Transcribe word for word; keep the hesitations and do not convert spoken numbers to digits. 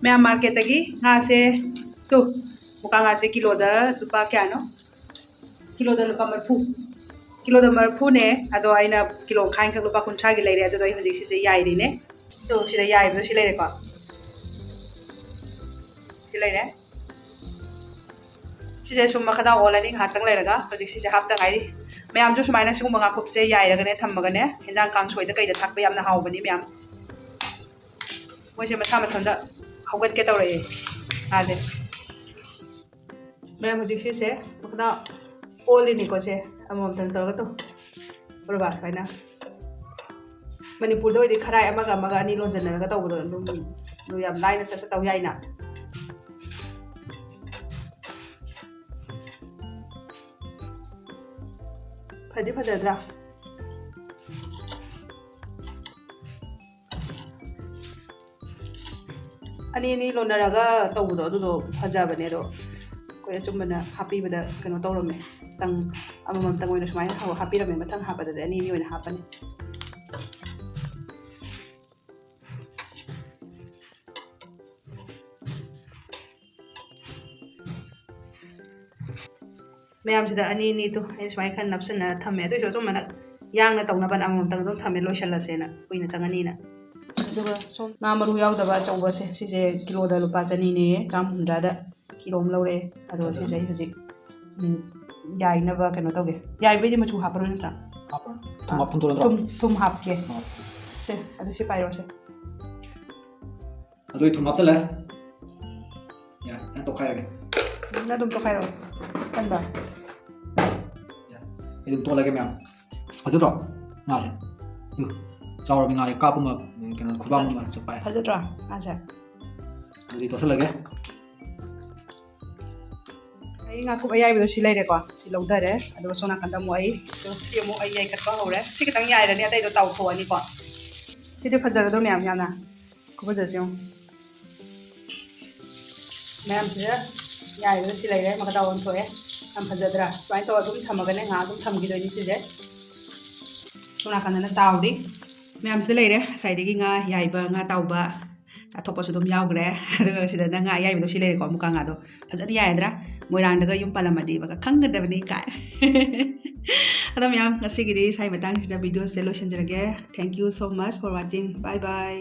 ꯃꯌꯥꯝ ꯃꯥꯔꯀꯦꯠꯇꯒꯤ ꯉꯥꯁꯦ, ꯇꯨ, ꯃꯨꯀꯥ ꯉꯥꯁꯦ ꯀꯤꯂꯣꯗ ꯂꯨꯄꯥ ꯀꯌꯥꯅꯣ? ꯀꯤꯂꯣꯗ ꯂꯨꯄꯥ ꯃꯔꯤꯐꯨ꯫ ꯀꯤꯂꯣꯗ ꯃꯔꯤꯐꯨꯅꯦ, ꯑꯗꯣ ꯑꯩꯅ ꯀꯤꯂꯣ ꯃꯈꯥꯏꯈꯛ ꯂꯨꯄꯥ ꯀꯨꯟꯊ꯭ꯔꯥꯒꯤ ꯂꯩꯔꯦ꯫ ꯑꯗꯨꯗꯣ ꯑꯩ ꯍꯧꯖꯤꯛ ꯁꯤꯁꯦ ꯌꯥꯏꯔꯤꯅꯦ꯫ ꯇꯨ, ꯁꯤꯗ ꯌꯥꯏꯕꯗꯣ ꯁꯤ ꯂꯩꯔꯦꯀꯣ꯫ ꯁꯤ ꯂꯩꯔꯦ꯫ ꯁꯤꯁꯦ ꯁꯨꯝ ꯃꯈꯥꯗ ꯑꯣꯜꯂꯅꯤ ꯉꯥꯏꯍꯥꯛꯇꯪ ꯂꯩꯔꯒ꯫ ꯍꯧꯖꯤꯛ ꯁꯤꯁꯦ ꯍꯥꯞꯇ ꯉꯥꯏꯔꯤ꯫ ꯃꯌꯥꯝꯁꯨ ꯁꯨꯃꯥꯏꯅ ꯁꯤꯒꯨꯝꯕ ꯉꯥꯀꯨꯞꯁꯦ ꯌꯥꯏꯔꯒꯅꯦ ꯊꯝꯃꯒꯅꯦ, ꯍꯦꯟꯖꯥꯡ ꯀꯥꯡꯁꯣꯏꯗ ꯀꯩꯗ ꯊꯥꯛꯄ ꯌꯥꯝꯅ ꯍꯥꯎꯕꯅꯤ ꯃꯌꯥꯝ꯫ ꯃꯣꯏꯁꯦ ꯃꯁꯥ ꯃꯊꯟꯇ ꯍꯧꯒꯠꯀꯦ ꯇꯧꯔꯛꯑꯦ ꯉꯥꯁꯦ꯫ ꯃꯌꯥꯝ ꯍꯧꯖꯤꯛ ꯁꯤꯁꯦ ꯃꯈꯥꯗ ꯑꯣꯜꯂꯤꯅꯤꯀꯣ꯫ ꯁꯦ ꯑꯃꯃꯝꯇꯪ ꯇꯧꯔꯒ ꯇꯧ꯫ ꯎꯔꯕ? ꯁꯨꯃꯥꯏꯅ꯫ ꯃꯅꯤꯄꯨꯔꯗ ꯑꯣꯏꯗꯤ ꯈꯔꯥꯏ ꯑꯃꯒ ꯑꯃꯒ ꯑꯅꯤ ꯂꯣꯟꯖꯟꯅꯔꯒ ꯇꯧꯕꯗꯣ ꯑꯗꯨꯝ, ꯑꯗꯨ ꯌꯥꯝ ꯂꯥꯏꯅ ꯁꯠ ꯁꯠ ꯇꯧ ꯌꯥꯏꯅ꯫ ꯐꯗꯤ ꯐꯖꯗ꯭ꯔꯥ? ꯑꯅꯤ ꯑꯅꯤ ꯂꯣꯟꯅꯔꯒ ꯇꯧꯕꯗꯣ ꯑꯗꯨꯗꯣ ꯐꯖꯕꯅꯦ꯫ ꯑꯗꯣ ꯑꯩꯈꯣꯏ ꯑꯆꯨꯝꯕꯅ ꯍꯥꯞꯄꯤꯕꯗ ꯀꯩꯅꯣ ꯇꯧꯔꯝꯃꯦ꯫ ꯇꯪ ꯑꯃꯃꯝꯇꯪ ꯑꯣꯏꯅ ꯁꯨꯃꯥꯏꯅ ꯍꯥꯞꯄꯤꯔꯝꯃꯦ꯫ ꯃꯊꯪ ꯍꯥꯞꯄꯗꯗꯤ ꯑꯅꯤ ꯑꯅꯤ ꯑꯣꯏꯅ ꯍꯥꯞꯄꯅꯤ꯫ ꯃꯌꯥꯝꯁꯤꯗ ꯑꯅꯤ ꯑꯅꯤꯗꯣ ꯑꯩꯅ ꯁꯨꯃꯥꯏꯅ ꯈꯔ ꯅꯞꯁꯤꯟꯅꯔ ꯊꯝꯃꯦ꯫ ꯑꯗꯨꯏꯁꯨ ꯑꯆꯨꯝꯕꯅ ꯌꯥꯡꯅ ꯇꯧꯅꯕꯅ ꯑꯃꯃꯝꯇꯪ ꯑꯗꯨꯝ ꯊꯝꯃꯦ, ꯂꯣꯏꯁꯤꯜꯂꯁꯦꯅ, ꯀꯨꯏꯅ ꯆꯪꯉꯅꯤꯅ꯫ ꯑꯗꯨꯒ ꯁꯣꯝ ꯉꯥ ꯃꯔꯨ ꯌꯥꯎꯗꯕ ꯑꯆꯧꯕꯁꯦ, ꯁꯤꯁꯦ ꯀꯤꯂꯣꯗ ꯂꯨꯄꯥ ꯆꯅꯤꯅꯦ, ꯆꯥꯝ ꯍꯨꯝꯗ꯭ꯔꯥꯗ ꯀꯤꯂꯣ ꯑꯃ ꯂꯧꯔꯦ꯫ ꯑꯗꯣ ꯁꯤꯁꯦ ꯑꯩ ꯍꯧꯖꯤꯛ, ꯎꯝ, ꯌꯥꯏꯅꯕ ꯀꯩꯅꯣ ꯇꯧꯒꯦ꯫ ꯌꯥꯏꯕꯩꯗꯤ ꯃꯆꯨ ꯍꯥꯞꯄꯔꯣꯏ ꯅꯠꯇ꯭ꯔꯥ? ꯍꯥꯞꯄꯔꯣꯏ꯫ ꯊꯨꯝ ꯍꯥꯞ-, ꯊꯨꯝ ꯇꯣꯠꯂꯗ꯭ꯔꯣ? ꯊꯨꯝ, ꯊꯨꯝ ꯍꯥꯞꯀꯦ꯫ ꯑꯣ꯫ ꯁꯦ, ꯑꯗꯨ ꯁꯤ ꯄꯥꯏꯔꯣꯁꯦ꯫ ꯑꯗꯨꯗꯤ ꯊꯨꯝ ꯍꯥꯞꯆꯜꯂꯦ꯫ ꯌꯥꯔꯦ, ꯅꯪ ꯇꯣꯠꯈꯥꯏꯔꯒꯦ꯫ ꯅꯪ ꯑꯗꯨꯝ ꯇꯣꯠꯈꯥꯏꯔꯛꯑꯣ꯫ ꯀꯟꯕ꯭ꯔꯥ? ꯌꯥꯔꯦ꯫ ꯑꯩ ꯑꯗꯨꯝ ꯇꯣꯠꯂꯒꯦ ꯃꯌꯥꯝ꯫ ꯑꯁ, ꯐꯖꯗ꯭ꯔꯣ? ꯉꯥꯁꯦ꯫ ꯎꯝ꯫ ꯆꯥꯎꯔꯕꯅꯤ ꯉꯥꯁꯦ꯫ ꯀꯥꯞꯄ ꯑꯃ, ꯎꯝ, ꯀꯩꯅꯣ, ꯈꯨꯕꯥꯛ ꯑꯃ ꯆꯠꯄ ꯍꯥꯏ꯫ ꯐꯖꯗ꯭ꯔꯣ? ꯉꯥꯁꯦ꯫ ꯑꯗꯨꯗꯤ ꯇꯣꯠꯁꯜꯂꯒꯦ꯫ ꯑꯩ ꯉꯥꯀꯨꯞ ꯑꯌꯥꯏꯕꯗꯣ ꯁꯤ ꯂꯩꯔꯦꯀꯣ꯫ ꯁꯤ ꯂꯧꯊꯔꯦ꯫ ꯑꯗꯨꯒ ꯁꯣꯝ ꯅꯥꯀꯟꯗ ꯑꯃꯨꯛ ꯑꯩ, ꯁꯤ ꯑꯃꯨꯛ ꯑꯩ ꯌꯥꯏꯈꯠꯄ ꯍꯧꯔꯦ꯫ ꯁꯤ ꯈꯤꯇꯪ ꯌꯥꯏꯔꯅꯤ, ꯑꯇꯩꯗꯣ ꯇꯥꯎꯊꯣꯛꯑꯅꯤꯀꯣ꯫ ꯁꯤꯗꯤ ꯐꯖꯒꯗ꯭ꯔꯣ ꯃꯌꯥꯝ ꯌꯥꯝꯅ? ꯈꯨꯐꯖꯁꯦ ꯌꯦꯡꯉꯣ꯫ ꯃꯌꯥꯝꯁꯤꯗ ꯌꯥꯏꯕꯗ ꯁꯤ ꯂꯩꯔꯦ, ꯃꯈꯥ ꯇꯥ ꯑꯣꯟꯊꯣꯛꯑꯦ꯫ ꯌꯥꯝ ꯐꯖꯗ꯭ꯔꯥ? ꯁꯨꯃꯥꯏꯅ ꯇꯧꯔ ꯑꯗꯨꯝ ꯊꯝꯃꯒꯅꯦ, ꯉꯥꯏꯍꯥꯛ ꯑꯗꯨꯝ ꯊꯝꯈꯤꯗꯣꯏꯅꯤ ꯁꯤꯁꯦ꯫ ꯁꯣꯝ ꯅꯥꯀꯟꯗꯅ ꯇꯥꯎꯔꯤ꯫ ꯃꯌꯥꯝꯁꯤꯗ ꯂꯩꯔꯦ ꯉꯁꯥꯏꯗꯒꯤ ꯉꯥ ꯌꯥꯏꯕ, ꯉꯥ ꯇꯥꯎꯕ, ꯆꯥꯊꯣꯛꯄꯁꯨ ꯑꯗꯨꯝ ꯌꯥꯎꯈ꯭ꯔꯦ꯫ ꯑꯗꯨꯒ ꯁꯤꯗꯅ ꯉꯥ ꯑꯌꯥꯏꯕꯗꯣ ꯁꯤ ꯂꯩꯔꯦꯀꯣ, ꯃꯨꯀꯥ ꯉꯥꯗꯣ꯫ ꯐꯖꯅ ꯌꯥꯏꯔꯗ꯭ꯔꯥ? ꯃꯣꯏꯔꯥꯡꯗꯒ ꯌꯨꯝ ꯄꯥꯜꯂꯝꯃꯗꯤꯕꯒ ꯈꯪꯒꯗꯕꯅꯤ ꯀꯥꯏ꯫ ꯑꯗꯣ ꯃꯌꯥꯝ, ꯉꯁꯤꯒꯤꯗꯤ ꯁ꯭ꯋꯥꯏ ꯃꯇꯥꯡꯁꯤꯗ videoꯁꯦ ꯂꯣꯏꯁꯤꯟꯖꯔꯒꯦ꯫ Thank you so much for watching. Bye bye.